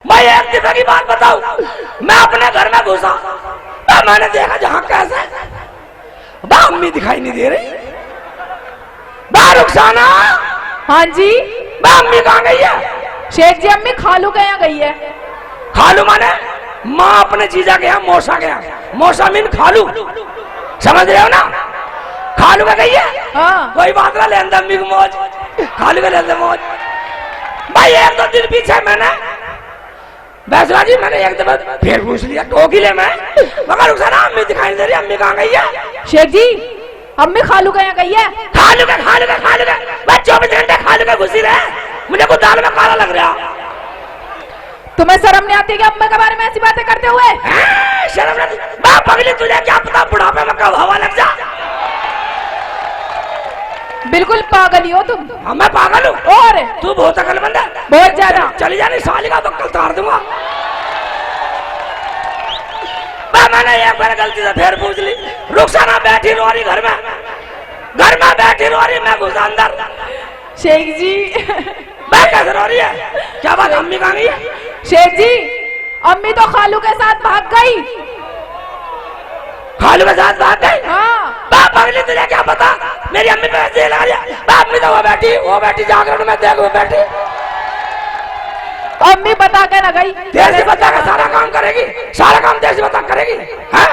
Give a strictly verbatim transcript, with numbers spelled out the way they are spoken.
भाई, एक दफे की बात बताऊं, मैं अपने घर में घुसा तो मैंने देखा, जहां कैसे, बा अम्मी दिखाई नहीं दे रही। बा रुखसाना। हाँ जी। बा अम्मी कहाँ गई है? शेख जी, अम्मी खालू के यहाँ गई है। खालू माने माँ अपने जीजा के यहाँ, मौसा के यहाँ। मौसा मीन खालू, समझ रहे हो ना? खालू के गई है। हाँ। कोई बात ना, लेन दे अम्मी को मौज, खालू के लेन दे मौज। भाई, एक दो दिन पीछे मैंने बैसरा जी, मैंने एक दफा फिर पूछ लिया, टोक ही ले मैं। मगर रुखसाना, अम्मी दिखाई दे रही, अम्मी कहाँ गई है? शेख जी, अम्मी खालू के यहाँ गई है। खालू के, खालू के, खालू के, मैं चौबीस घंटे खालू के घुसी रहे, मुझे कुछ दाल में काला लग रहा। तुम्हें शर्म नहीं आती कि अम्मी के बारे में ऐसी बातें करते हुए? हैं? शर्म नहीं? बा पगली, तुझे क्या पता बुढ़ापे में कब हवा लग जा। बिल्कुल पागल ही हो तुम। हाँ, मैं पागल हूँ। और? तू बहुत अकलमंद है। बहुत ज्यादा। चली जा, नहीं साली का बक्कल तार दूंगा। बा, मैंने एक बार गलती से फिर पूछ ली। रुखसाना बैठी रो रही घर में, घर में बैठी रो रही, मैं घुसा अंदर। शेख जी। बा, कैसे रो रही है? क्या बात, अम्मी कहाँ गई है? शेख जी, अम्मी तो खालू के साथ भाग गई। खालू के साथ भाग गई? हाँ। बा पगली, तुझे क्या पता? मेरी अम्मी पे जेल आ रही है। बा, अम्मी तो वो बैठी, वो बैठी जागरण में, देख वो बैठी। अम्मी बता के ना गई। देसी बता के सारा काम करेगी, सारा काम देसी बता करेगी। हाँ?